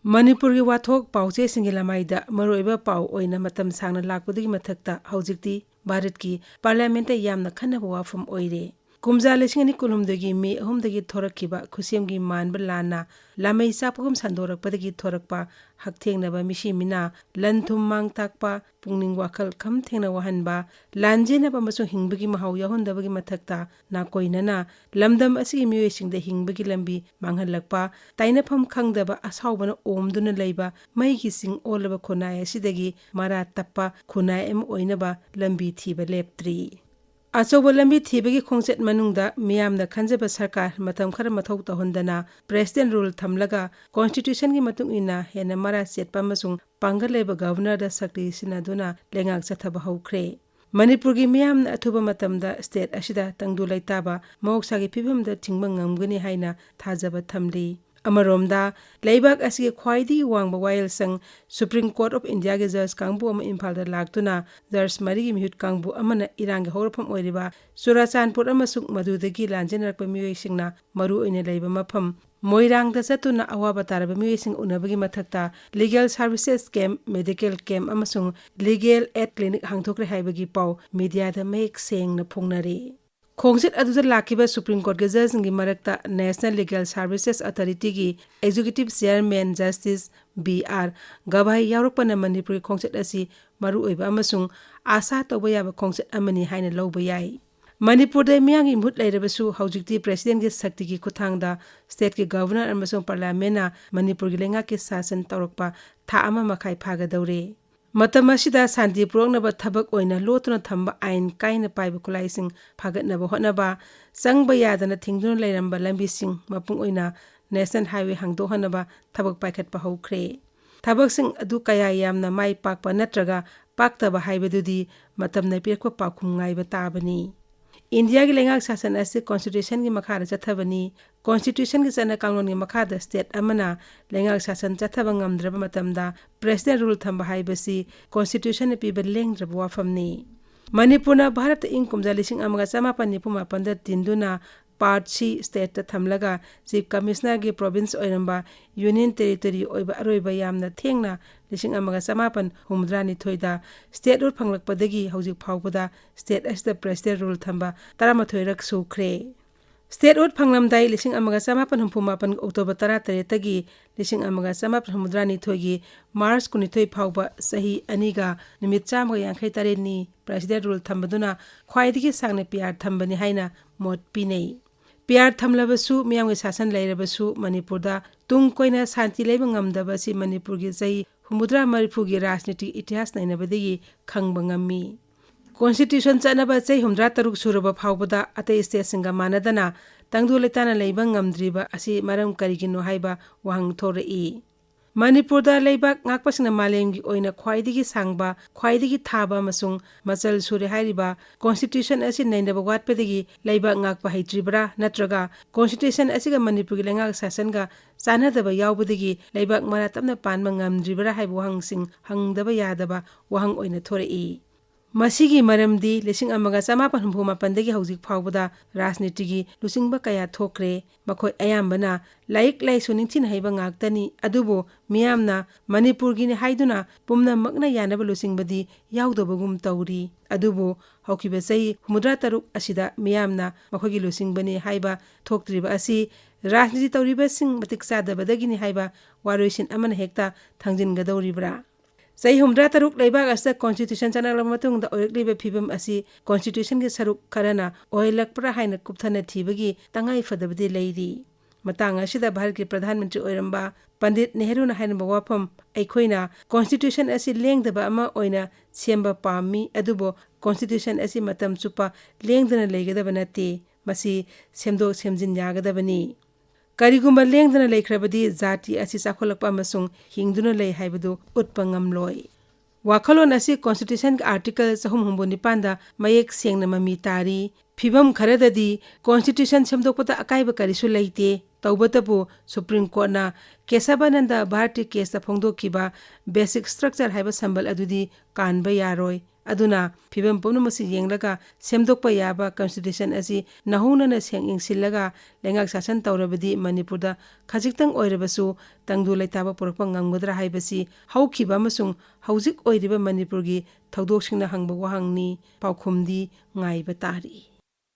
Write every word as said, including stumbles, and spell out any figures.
ꯃꯅꯤꯄꯨꯔꯒꯤ ꯋꯥꯊꯣꯛ ꯄꯥꯎꯆꯦꯁꯤꯡꯒꯤ ꯂꯃꯥꯏꯗ ꯃꯔꯨꯑꯣꯏꯕ ꯄꯥꯎ ꯑꯣꯏꯅ ꯃꯇꯝ ꯁꯥꯡꯅ ꯂꯥꯛꯄꯗꯨꯒꯤ ꯃꯊꯛꯇ ꯍꯧꯖꯤꯛꯇꯤ ꯚꯥꯔꯠꯀꯤ ꯄꯥꯔꯂꯤꯌꯥꯃꯦꯟꯠꯇ ꯌꯥꯝꯅ ꯈꯟꯅꯕ ꯋꯥꯐꯝ ꯑꯣꯏꯔꯦ꯫ ꯀꯨꯝꯖꯥ ꯂꯤꯁꯤꯡ ꯑꯅꯤ ꯀꯨꯟꯍꯨꯝꯗꯣꯏꯒꯤ ꯃꯦ ꯑꯍꯨꯝꯗꯒꯤ ꯊꯣꯔꯛꯈꯤꯕ ꯈꯨꯠꯁꯦꯝꯒꯤ ꯃꯥꯟꯕ ꯂꯥꯟꯅ ꯂꯥꯃꯩ ꯆꯥꯛꯄꯒꯨꯝ ꯁꯟꯗꯣꯔꯛꯄꯗꯒꯤ ꯊꯣꯔꯛꯄ ꯍꯛꯊꯦꯡꯅꯕ ꯃꯤꯁꯤ ꯃꯤꯅꯥ, ꯂꯟ ꯊꯨꯝ ꯃꯥꯡ ꯇꯥꯛꯄ, ꯄꯨꯛꯅꯤꯡ ꯋꯥꯈꯜ ꯈꯝ ꯊꯦꯡꯅ ꯋꯥꯍꯟꯕ, ꯂꯥꯟꯖꯦꯟꯅꯕ ꯑꯃꯁꯨꯡ ꯍꯤꯡꯕꯒꯤ ꯃꯍꯥꯎ ꯌꯥꯎꯍꯟꯗꯕꯒꯤ ꯃꯊꯛꯇ ꯅꯥꯀꯣꯏꯅꯅ ꯂꯝꯗꯝ ꯑꯁꯤꯒꯤ ꯃꯤꯑꯣꯏꯁꯤꯡꯗ ꯍꯤꯡꯕꯒꯤ ꯂꯝꯕꯤ ꯃꯥꯡꯍꯜꯂꯛꯄ, ꯇꯥꯏꯅꯐꯝ ꯈꯪꯗꯕ ꯑꯁꯥꯎꯕꯅ ꯑꯣꯝꯗꯨꯅ ꯂꯩꯕ ꯃꯩꯒꯤ ꯆꯤꯡ ꯑꯣꯜꯂꯕ ꯈꯨꯟꯅꯥꯏ ꯑꯁꯤꯗꯒꯤ ꯃꯔꯥ ꯇꯞꯄ ꯈꯨꯟꯅꯥꯏ ꯑꯃ ꯑꯣꯏꯅꯕ ꯂꯝꯕꯤ ꯊꯤꯕ ꯂꯦꯞꯇ꯭ꯔꯤ꯫ ꯑꯆꯧꯕ ꯂꯝꯕꯤ ꯊꯤꯕꯒꯤ ꯈꯣꯡꯆꯠ ꯃꯅꯨꯡꯗ ꯃꯤꯌꯥꯝꯅ ꯈꯟꯖꯕ ꯁꯔꯀꯥꯔ ꯃꯇꯝ ꯈꯔ ꯃꯊꯧ ꯇꯧꯍꯟꯗꯅ ꯄ꯭ꯔꯦꯁꯤꯗꯦꯟ ꯔꯨꯜ ꯊꯝꯂꯒ ꯀꯣꯟꯁꯇꯤꯇ꯭ꯌꯨꯁꯟꯒꯤ ꯃꯇꯨꯡ ꯏꯟꯅ ꯍꯦꯟꯅ ꯃꯔꯥ ꯆꯦꯠꯄ ꯑꯃꯁꯨꯡ ꯄꯥꯡꯒꯜ ꯂꯩꯕ ꯒꯚꯔꯅꯔꯗ ꯁꯛꯇꯤ ꯁꯤꯟꯅꯗꯨꯅ ꯂꯩꯉꯥꯛ ꯆꯠꯊꯕ ꯍꯧꯈ꯭ꯔꯦ꯫ ꯃꯅꯤꯄꯨꯔꯒꯤ ꯃꯤꯌꯥꯝꯅ ꯑꯊꯨꯕ ꯃꯇꯝꯗ ꯁ꯭ꯇꯦꯠ ꯑꯁꯤꯗ ꯇꯪꯗꯨ ꯂꯩꯇꯥꯕ ꯃꯍꯧꯁꯥꯒꯤ ꯐꯤꯕꯝꯗ ꯊꯤꯡꯕ ꯉꯝꯒꯅꯤ ꯍꯥꯏꯅ ꯊꯥꯖꯕ ꯊꯝꯂꯤ꯫ ꯑꯃꯔꯣꯝꯗ, ꯂꯩꯕꯥꯛ ꯑꯁꯤꯒꯤ ꯈ꯭ꯋꯥꯏꯗꯒꯤ ꯋꯥꯡꯕ ꯋꯥꯌꯦꯜꯁꯪ ꯁꯨꯄ꯭ꯔꯤꯝ ꯀꯣꯔꯠ ꯑꯣꯐ ꯏꯟꯗꯤꯌꯥꯒꯤ ꯖꯖ ꯀꯥꯡꯕꯨ ꯑꯃ ꯏꯝꯐꯥꯜꯗ ꯂꯥꯛꯇꯨꯅ ꯖꯖ ꯃꯔꯤꯒꯤ ꯃꯤꯍꯨꯠ ꯀꯥꯡꯕꯨ ꯑꯃꯅ ꯏꯔꯥꯡꯒꯤ ꯍꯧꯔꯛꯐꯝ ꯑꯣꯏꯔꯤꯕ ꯆꯨꯔꯥꯆꯥꯟꯄꯨꯔ ꯑꯃꯁꯨꯡ ꯃꯗꯨꯗꯒꯤ ꯂꯥꯟꯖꯦꯟꯅꯔꯛꯄ ꯃꯤꯑꯣꯏꯁꯤꯡꯅ ꯃꯔꯨ ꯑꯣꯏꯅ ꯂꯩꯕ ꯃꯐꯝ ꯃꯣꯏꯔꯥꯡꯗ ꯆꯠꯇꯨꯅ ꯑꯋꯥꯕ ꯇꯥꯔꯕ ꯃꯤꯑꯣꯏꯁꯤꯡ ꯎꯅꯕꯒꯤ ꯃꯊꯛꯇ legal services camp, medical camp ꯑꯃꯁꯨꯡ ꯂꯤꯒꯦꯜ ꯑꯦꯗ ꯀ꯭ꯂꯤꯅꯤꯛ ꯍꯥꯡꯗꯣꯛꯈ꯭ꯔꯦ ꯍꯥꯏꯕꯒꯤ ꯄꯥꯎ ꯃꯤꯗꯤꯌꯥꯗ ꯃꯌꯦꯛ ꯁꯦꯡꯅ ꯐꯣꯡꯅꯔꯤ꯫ ꯈꯣꯡꯆꯠ ꯑꯗꯨꯗ ꯂꯥꯛꯈꯤꯕ ꯁꯨꯄ꯭ꯔꯤꯝ ꯀꯣꯔꯠꯀꯤ ꯖꯖꯁꯤꯡꯒꯤ ꯃꯔꯛꯇ ꯅꯦꯁꯅꯦꯜ ꯂꯤꯒꯦꯜ ꯁꯥꯔꯚꯤꯁꯦꯁ ꯑꯣꯊꯣꯔꯤꯇꯤꯒꯤ executive chairman justice B R Gavai ꯌꯥꯎꯔꯛꯄꯅ ꯃꯅꯤꯄꯨꯔꯒꯤ ꯈꯣꯡꯆꯠ ꯑꯁꯤ ꯃꯔꯨꯑꯣꯏꯕ ꯑꯃꯁꯨꯡ ꯑꯥꯁꯥ ꯇꯧꯕ ꯌꯥꯕ ꯈꯣꯡꯆꯠ ꯑꯃꯅꯤ ꯍꯥꯏꯅ ꯂꯧꯕ ꯌꯥꯏ꯫ ꯃꯅꯤꯄꯨꯔꯗ ꯃꯤꯌꯥꯝꯒꯤ ꯃꯍꯨꯠ ꯂꯩꯔꯕꯁꯨ ꯍꯧꯖꯤꯛꯇꯤ ꯄ꯭ꯔꯦꯁꯤꯗꯦꯟꯒꯤ ꯁꯛꯇꯤꯒꯤ ꯈꯨꯠꯊꯥꯡꯗ ꯁ꯭ꯇꯦꯠꯀꯤ ꯒꯚꯔꯅꯔ ꯑꯃꯁꯨꯡ ꯄꯥꯔꯂꯤꯌꯥꯃꯦꯟꯅ ꯃꯅꯤꯄꯨꯔꯒꯤ ꯂꯩꯉꯥꯛꯀꯤ ꯁꯥꯁꯟ ꯇꯧꯔꯛꯄ ꯊꯥ ꯑꯃ ꯃꯈꯥꯏ ꯐꯥꯒꯗꯧꯔꯦ꯫ ꯃꯇꯝ ꯑꯁꯤꯗ ꯁꯥꯟꯇꯤ ꯄꯨꯔꯛꯅꯕ ꯊꯕꯛ ꯑꯣꯏꯅ ꯂꯣꯠꯇꯨꯅ ꯊꯝꯕ ꯑꯥꯏꯟ ꯀꯥꯏꯅ ꯄꯥꯏꯕ ꯈꯨꯠꯂꯥꯏꯁꯤꯡ ꯐꯥꯒꯠꯅꯕ ꯍꯣꯠꯅꯕ, ꯆꯪꯕ ꯌꯥꯗꯅ ꯊꯤꯡꯗꯨꯅ ꯂꯩꯔꯝꯕ ꯂꯝꯕꯤꯁꯤꯡ, ꯃꯄꯨꯡ ꯑꯣꯏꯅ ꯅꯦꯁꯅꯦꯜ ꯍꯥꯏꯋꯦ ꯍꯥꯡꯗꯣꯛꯍꯟꯅꯕ ꯊꯕꯛ ꯄꯥꯏꯈꯠꯄ ꯍꯧꯈ꯭ꯔꯦ꯫ ꯊꯕꯛꯁꯤꯡ ꯑꯗꯨ ꯀꯌꯥ ꯌꯥꯝꯅ ꯃꯥꯏ ꯄꯥꯛꯄ ꯅꯠꯇ꯭ꯔꯒ ꯄꯥꯛꯇꯕ ꯍꯥꯏꯕꯗꯨꯗꯤ ꯃꯇꯝꯅ ꯄꯤꯔꯛꯄ ꯄꯥꯎꯈꯨꯝ ꯉꯥꯏꯕ ꯇꯥꯕꯅꯤ꯫ ꯏꯟꯗꯤꯌꯥꯒꯤ ꯂꯩꯉꯥꯛ ꯁꯥꯁꯟ ꯑꯁꯤ ꯀꯣꯟꯁꯇꯤꯇ꯭ꯌꯨꯁꯟꯒꯤ ꯃꯈꯥꯗ ꯆꯠꯊꯕꯅꯤ꯫ ꯀꯣꯟꯁꯇꯤꯇ꯭ꯌꯨꯁꯟꯒꯤ ꯆꯠꯅ ꯀꯥꯡꯂꯣꯟꯒꯤ ꯃꯈꯥꯗ ꯁ꯭ꯇꯦꯠ ꯑꯃꯅ ꯂꯩꯉꯥꯛ ꯁꯥꯁꯟ ꯆꯠꯊꯕ ꯉꯝꯗ꯭ꯔꯕ ꯃꯇꯝꯗ ꯄ꯭ꯔꯦꯁꯤꯗꯦꯟ ꯔꯨꯜ ꯊꯝꯕ ꯍꯥꯏꯕꯁꯤ ꯀꯣꯟꯁꯇꯤꯇ꯭ꯌꯨꯁꯟꯅ ꯄꯤꯕ ꯂꯦꯡꯗ꯭ꯔꯕ ꯋꯥꯐꯝꯅꯤ꯫ ꯃꯅꯤꯄꯨꯔꯅ ꯚꯥꯔꯠꯇ ꯏꯪ ꯀꯨꯝꯖꯥ ꯂꯤꯁꯤꯡ ꯑꯃꯒ ꯆꯃꯥꯄꯟ ꯅꯤꯐꯨ ꯃꯥꯄꯟꯗ ꯇꯤꯟꯗꯨꯅ Part C stateꯇ ꯊꯝꯂꯒ Chief Commissionerꯒꯤ province ꯑꯣꯏꯔꯝꯕ Union Territory ꯑꯣꯏꯕ ꯑꯔꯣꯏꯕ ꯌꯥꯝꯅ ꯊꯦꯡꯅ ꯂꯤꯁꯤꯡ ꯑꯃꯒ ꯆꯃꯥꯄꯟ ꯍꯨꯝꯐꯨꯇꯔꯥꯅꯤꯊꯣꯏꯗ statehood ꯐꯪꯂꯛꯄꯗꯒꯤ ꯍꯧꯖꯤꯛ ꯐꯥꯎꯕꯗ state ꯑꯁꯤꯗ President rule ꯊꯝꯕ ꯇꯔꯥꯃꯥꯊꯣꯏꯔꯛ ꯁꯨꯈ꯭ꯔꯦ꯫ Statehood ꯐꯪꯂꯝꯗꯥꯏ ꯂꯤꯁꯤꯡ ꯑꯃꯒ ꯆꯃꯥꯄꯟ ꯍꯨꯝꯐꯨ ꯃꯥꯄꯟ October ꯇꯔꯥꯇꯔꯦꯠꯇꯒꯤ ꯂꯤꯁꯤꯡ ꯑꯃꯒ ꯆꯃꯥꯄꯟ ꯍꯨꯝꯐꯨꯇꯔꯥꯅꯤꯊꯣꯏꯒꯤ March ꯀꯨꯟꯅꯤꯊꯣꯏ ꯐꯥꯎꯕ ꯆꯍꯤ ꯑꯅꯤꯒ ꯅꯨꯃꯤꯠ ꯆꯥꯝꯃꯒ ꯌꯥꯡꯈꯩ ꯇꯔꯦꯠꯅꯤ President rule ꯊꯝꯕꯗꯨꯅ ꯈ꯭ꯋꯥꯏꯗꯒꯤ ꯁꯥꯡꯅ PR ꯊꯝꯕꯅꯤ ꯍꯥꯏꯅ ꯃꯣꯠ ꯄꯤꯅꯩ꯫ PR ꯊꯝꯂꯕꯁꯨ, ꯃꯤꯌꯥꯝꯒꯤ ꯁꯥꯁꯟ ꯂꯩꯔꯕꯁꯨ, ꯃꯅꯤꯄꯨꯔꯗ ꯇꯨꯡ ꯀꯣꯏꯅ ꯁꯥꯟꯇꯤ ꯂꯩꯕ ꯉꯝꯗꯕ ꯑꯁꯤ ꯃꯅꯤꯄꯨꯔꯒꯤ ꯆꯍꯤ ꯍꯨꯝꯐꯨꯇꯔꯥ ꯃꯔꯤꯐꯨꯒꯤ ꯔꯥꯖꯅꯤꯇꯤ ꯏꯇꯤꯍꯥꯁ ꯅꯩꯅꯕꯗꯒꯤ ꯈꯪꯕ ꯉꯝꯃꯤ꯫ Constitution ꯆꯠꯅꯕ ꯆꯍꯤ ꯍꯨꯝꯐꯨꯇꯔꯥ ꯇꯔꯨꯛ ꯁꯨꯔꯕ ꯐꯥꯎꯕꯗ ꯑꯇꯩ stateꯁꯤꯡꯒ ꯃꯥꯟꯅꯗꯅ ꯇꯪꯗꯨ ꯂꯩꯇꯥꯅ ꯂꯩꯕ ꯉꯝꯗ꯭ꯔꯤꯕ ꯑꯁꯤ ꯃꯔꯝ ꯀꯔꯤꯒꯤꯅꯣ ꯍꯥꯏꯕ ꯋꯥꯍꯪ ꯊꯣꯔꯛꯏ꯫ ꯃꯅꯤꯄꯨꯔꯗ ꯂꯩꯕꯥꯛ ꯉꯥꯛꯄꯁꯤꯡꯅ ꯃꯥꯂꯦꯝꯒꯤ ꯑꯣꯏꯅ ꯈ꯭ꯋꯥꯏꯗꯒꯤ ꯁꯥꯡꯕ, ꯈ꯭ꯋꯥꯏꯗꯒꯤ ꯊꯥꯕ ꯑꯃꯁꯨꯡ ꯃꯆꯜ ꯁꯨꯔꯦ ꯍꯥꯏꯔꯤꯕ Constitution ꯑꯁꯤ ꯅꯩꯅꯕ ꯋꯥꯠꯄꯗꯒꯤ ꯂꯩꯕꯥꯛ ꯉꯥꯛꯄ ꯍꯩꯇ꯭ꯔꯤꯕ꯭ꯔꯥ, ꯅꯠꯇ꯭ꯔꯒ Constitution ꯑꯁꯤꯒ ꯃꯅꯤꯄꯨꯔꯒꯤ ꯂꯩꯉꯥꯛ ꯁꯥꯁꯟꯒ ꯆꯥꯟꯅꯗꯕ ꯌꯥꯎꯕꯗꯒꯤ ꯂꯩꯕꯥꯛ ꯃꯔꯥ ꯇꯞꯅ ꯄꯥꯟꯕ ꯉꯝꯗ꯭ꯔꯤꯕ꯭ꯔꯥ ꯍꯥꯏꯕ ꯋꯥꯍꯪꯁꯤꯡ ꯍꯪꯗꯕ ꯌꯥꯗꯕ ꯋꯥꯍꯪ ꯑꯣꯏꯅ ꯊꯣꯔꯛꯏ꯫ ꯃꯁꯤꯒꯤ ꯃꯔꯝꯗꯤ ꯂꯤꯁꯤꯡ ꯑꯃꯒ ꯆꯃꯥꯄꯟ ꯍꯨꯝꯐꯨ ꯃꯥꯄꯟꯗꯒꯤ ꯍꯧꯖꯤꯛ ꯐꯥꯎꯕꯗ ꯔꯥꯖꯅꯤꯇꯤꯒꯤ ꯂꯨꯆꯤꯡꯕ ꯀꯌꯥ ꯊꯣꯛꯈ꯭ꯔꯦ꯫ ꯃꯈꯣꯏ ꯑꯌꯥꯝꯕꯅ ꯂꯥꯏꯔꯤꯛ ꯂꯥꯏꯁꯨ ꯅꯤꯡꯊꯤꯅ ꯍꯩꯕ ꯉꯥꯛꯇꯅꯤ, ꯑꯗꯨꯕꯨ ꯃꯤꯌꯥꯝꯅ ꯃꯅꯤꯄꯨꯔꯒꯤꯅꯤ ꯍꯥꯏꯗꯨꯅ ꯄꯨꯝꯅꯃꯛꯅ ꯌꯥꯅꯕ ꯂꯨꯆꯤꯡꯕꯗꯤ ꯌꯥꯎꯗꯕꯒꯨꯝ ꯇꯧꯔꯤ꯫ ꯑꯗꯨꯕꯨ ꯍꯧꯈꯤꯕ ꯆꯍꯤ ꯍꯨꯝꯐꯨꯇꯔꯥ ꯇꯔꯨꯛ ꯑꯁꯤꯗ ꯃꯤꯌꯥꯝꯅ ꯃꯈꯣꯏꯒꯤ ꯂꯨꯆꯤꯡꯕꯅꯤ ꯍꯥꯏꯕ ꯊꯣꯛꯇ꯭ꯔꯤꯕ ꯑꯁꯤ ꯔꯥꯖꯅꯤꯇꯤ ꯇꯧꯔꯤꯕꯁꯤꯡ ꯃꯇꯤꯛ ꯆꯥꯗꯕꯗꯒꯤꯅꯤ ꯍꯥꯏꯕ ꯋꯥꯔꯣꯏꯁꯤꯟ ꯑꯃꯅ ꯍꯦꯛꯇ ꯊꯥꯡꯖꯤꯟꯒꯗꯧꯔꯤꯕ꯭ꯔꯥ? ꯆꯍꯤ ꯍꯨꯝꯐꯨꯇꯔꯥ ꯇꯔꯨꯛ ꯂꯩꯕꯥꯛ ꯑꯁꯤꯗ Constitution ꯆꯠꯅꯔꯛꯂꯕ ꯃꯇꯨꯡꯗ ꯑꯣꯏꯔꯛꯂꯤꯕ ꯐꯤꯕꯝ ꯑꯁꯤ Constitutionꯒꯤ ꯁꯔꯨꯛ ꯈꯔꯅ ꯑꯣꯏꯍꯜꯂꯛꯄ꯭ꯔꯥ ꯍꯥꯏꯅ ꯀꯨꯞꯊꯅ ꯊꯤꯕꯒꯤ ꯇꯉꯥꯏ ꯐꯗꯕꯗꯤ ꯂꯩꯔꯤ꯫ ꯃꯇꯥꯡ ꯑꯁꯤꯗ ꯚꯥꯔꯠꯀꯤ ꯄ꯭ꯔꯙꯥꯟ ꯃꯟꯇ꯭ꯔꯤ ꯑꯣꯏꯔꯝꯕ ꯄꯟꯗꯤꯠ ꯅꯦꯍꯔꯨꯅ ꯍꯥꯏꯔꯝꯕ ꯋꯥꯐꯝ, "ꯑꯩꯈꯣꯏꯅ Constitution ꯑꯁꯤ ꯂꯦꯡꯗꯕ ꯑꯃ ꯑꯣꯏꯅ ꯁꯦꯝꯕ ꯄꯥꯝꯃꯤ, ꯑꯗꯨꯕꯨ Constitution ꯑꯁꯤ ꯃꯇꯝ ꯆꯨꯞꯄ ꯂꯦꯡꯗꯅ ꯂꯩꯒꯗꯕ ꯅꯠꯇꯦ꯫ ꯃꯁꯤ ꯁꯦꯝꯗꯣꯛ ꯁꯦꯝꯖꯤꯟ ꯌꯥꯒꯗꯕꯅꯤ꯫ ꯀꯔꯤꯒꯨꯝꯕ ꯂꯦꯡꯗꯅ ꯂꯩꯈ꯭ꯔꯕꯗꯤ ꯖꯥꯇꯤ ꯑꯁꯤ ꯆꯥꯎꯈꯠꯂꯛꯄ ꯑꯃꯁꯨꯡ ꯍꯤꯡꯗꯨꯅ ꯂꯩ ꯍꯥꯏꯕꯗꯨ ꯎꯠꯄ ꯉꯝꯂꯣꯏ"꯫ ꯋꯥꯈꯜꯂꯣꯟ ꯑꯁꯤ Constitutionꯒꯤ Article ꯆꯍꯨꯝ ꯍꯨꯝꯐꯨ ꯅꯤꯄꯥꯟꯗ ꯃꯌꯦꯛ ꯁꯦꯡꯅ ꯃꯃꯤ ꯇꯥꯔꯤ꯫ ꯐꯤꯚꯝ ꯈꯔꯗꯗꯤ Constitution ꯁꯦꯝꯗꯣꯛꯄꯗ ꯑꯀꯥꯏꯕ ꯀꯔꯤꯁꯨ ꯂꯩꯇꯦ꯫ ꯇꯧꯕꯇꯕꯨ Supreme Courtꯅ ꯀꯦꯁꯕꯥꯅꯟꯗ ꯚꯥꯔꯇꯤ ꯀꯦꯁꯇ ꯐꯣꯡꯗꯣꯛꯈꯤꯕ basic structure ꯍꯥꯏꯕ ꯁꯝꯕꯜ ꯑꯗꯨꯗꯤ ꯀꯥꯟꯕ ꯌꯥꯔꯣꯏ꯫ ꯑꯗꯨꯅ ꯐꯤꯕꯝ ꯄꯨꯝꯅꯃꯛꯁꯤ ꯌꯦꯡꯂꯒ ꯁꯦꯝꯗꯣꯛꯄ ꯌꯥꯕ ꯀꯟꯁꯇꯤꯇ꯭ꯌꯨꯁꯟ ꯑꯁꯤ ꯅꯧꯍꯧꯅꯅ ꯁꯦꯡ ꯌꯦꯡꯁꯤꯜꯂꯒ ꯂꯩꯉꯥꯛ ꯁꯥꯁꯟ ꯇꯧꯔꯕꯗꯤ ꯃꯅꯤꯄꯨꯔꯗ ꯈꯖꯤꯛꯇꯪ ꯑꯣꯏꯔꯕꯁꯨ ꯇꯪꯗꯨ ꯂꯩꯇꯥꯕ ꯄꯨꯔꯛꯄ ꯉꯝꯒꯗ꯭ꯔꯥ ꯍꯥꯏꯕꯁꯤ ꯍꯧꯈꯤꯕ ꯑꯃꯁꯨꯡ ꯍꯧꯖꯤꯛ ꯑꯣꯏꯔꯤꯕ ꯃꯅꯤꯄꯨꯔꯒꯤ ꯊꯧꯗꯣꯛꯁꯤꯡꯅ ꯍꯪꯕ ꯋꯥꯍꯪꯅꯤ꯫ ꯄꯥꯎꯈꯨꯝꯗꯤ ꯉꯥꯏꯕ ꯇꯥꯔꯤ꯫